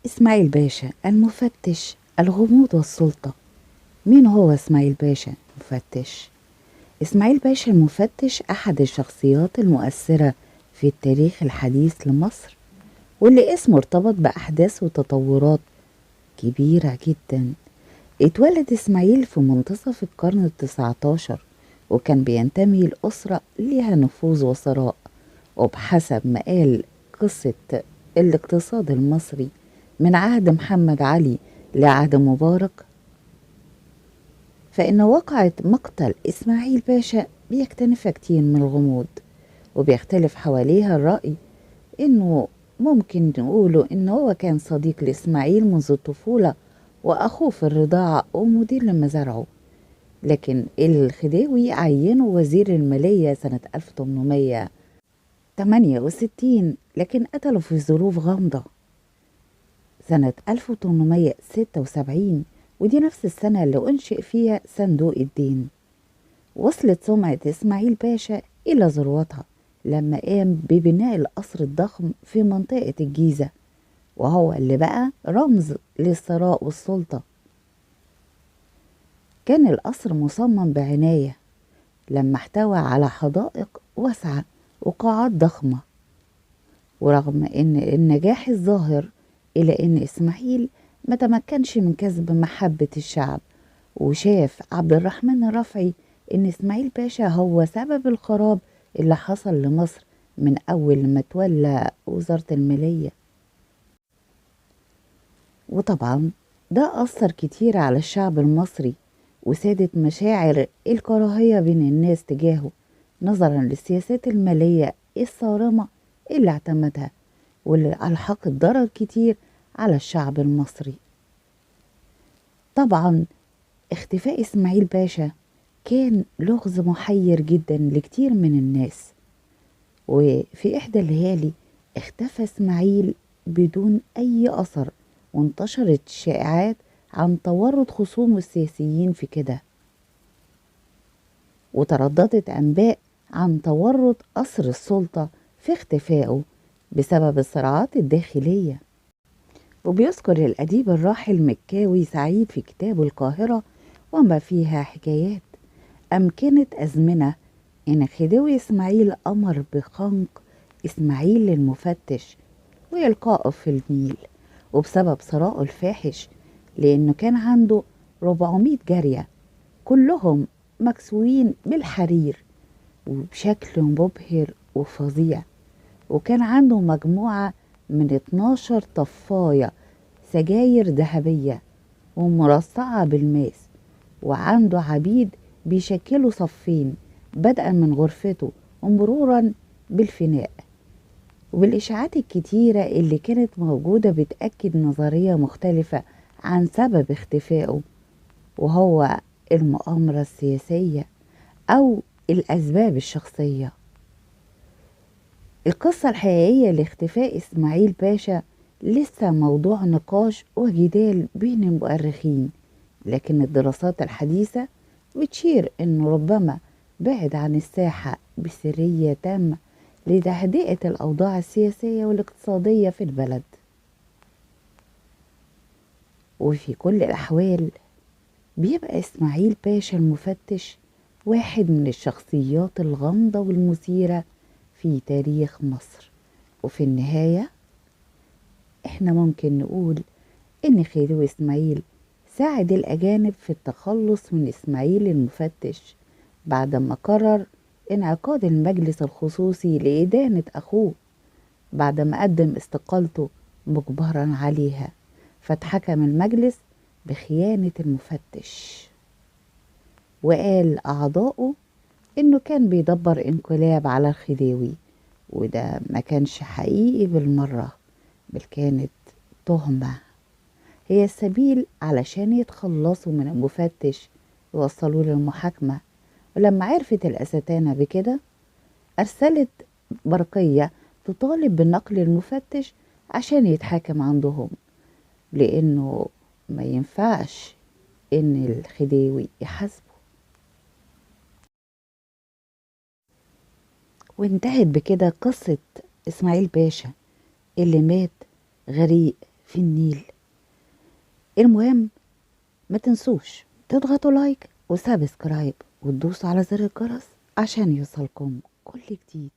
إسماعيل باشا المفتش، الغموض والسلطة. مين هو إسماعيل باشا المفتش؟ إسماعيل باشا المفتش أحد الشخصيات المؤثرة في التاريخ الحديث لمصر، واللي اسمه ارتبط بأحداث وتطورات كبيرة جدا. اتولد إسماعيل في منتصف القرن ال19، وكان بينتمي لأسرة ليها نفوذ وثراء، وبحسب ما قال قصة الاقتصاد المصري من عهد محمد علي لعهد مبارك، فإن واقعة مقتل إسماعيل باشا بيكتنفها كتير من الغموض، وبيختلف حواليها الرأي. إنه ممكن نقوله إن هو كان صديق لإسماعيل منذ الطفولة وأخوه في الرضاعة ومدير لمزارعه، لكن الخديوي عينه وزير المالية سنة 1868، لكن قتله في ظروف غامضة سنة 1876، ودي نفس السنة اللي أنشئ فيها صندوق الدين. وصلت سمعة إسماعيل باشا إلى ذروتها لما قام ببناء القصر الضخم في منطقة الجيزة، وهو اللي بقى رمز للثراء والسلطة. كان القصر مصمم بعناية لما احتوى على حدائق واسعة وقاعات ضخمة. ورغم ان النجاح الظاهر، إلى ان إسماعيل ما تمكنش من كسب محبة الشعب، وشاف عبد الرحمن الرافعي ان إسماعيل باشا هو سبب الخراب اللي حصل لمصر من أول ما تولى وزارة المالية. وطبعا ده أثر كتير على الشعب المصري، وسادت مشاعر الكراهية بين الناس تجاهه نظرا للسياسات المالية الصارمة اللي اعتمدها، واللي ألحقت ضرر كتير على الشعب المصري. طبعا اختفاء إسماعيل باشا كان لغز محير جدا لكتير من الناس، وفي إحدى الليالي اختفى إسماعيل بدون أي أثر، وانتشرت شائعات عن تورط خصومه السياسيين في كده، وترددت أنباء عن تورط قصر السلطة في اختفائه بسبب الصراعات الداخلية. وبيذكر الأديب الراحل مكاوي سعيد في كتابه القاهرة وما فيها حكايات أمكنت أزمنة إن خديوي إسماعيل أمر بخنق إسماعيل المفتش وإلقائه في النيل، وبسبب ثرائه الفاحش، لأنه كان عنده 400 جارية كلهم مكسوين بالحرير وبشكل مبهر وفظيع، وكان عنده مجموعة من 12 طفاية سجاير ذهبية ومرصعة بالماس، وعنده عبيد بيشكلوا صفين بدءا من غرفته ومرورا بالفناء. وبالإشاعات الكتيرة اللي كانت موجودة بتأكد نظرية مختلفة عن سبب اختفائه، وهو المؤامرة السياسية أو الأسباب الشخصية. القصة الحقيقية لاختفاء إسماعيل باشا لسه موضوع نقاش وجدال بين المؤرخين، لكن الدراسات الحديثة بتشير إنه ربما بعد عن الساحة بسرية تامة لتهدئة الأوضاع السياسية والاقتصادية في البلد. وفي كل الأحوال بيبقى إسماعيل باشا المفتش واحد من الشخصيات الغامضة والمثيرة في تاريخ مصر. وفي النهاية احنا ممكن نقول إن خديوي إسماعيل ساعد الأجانب في التخلص من إسماعيل المفتش بعد ما قرر انعقاد المجلس الخصوصي لإدانة أخوه بعد ما قدم استقالته مجبرا عليها، فاتحكم المجلس بخيانة المفتش، وقال أعضائه إنه كان بيدبر انقلاب على الخديوي، وده ما كانش حقيقي بالمرة، بل كانت تهمة هي السبيل علشان يتخلصوا من المفتش ويوصلوه للمحاكمة. ولما عرفت الأستانة بكده أرسلت برقية تطالب بنقل المفتش عشان يتحاكم عندهم، لأنه ما ينفعش إن الخديوي يحاسبه. وانتهت بكده قصة إسماعيل باشا اللي مات غريق في النيل؟ المهم ما تنسوش تضغطوا like و subscribe وتدوسوا على زر الجرس عشان يوصلكم كل جديد.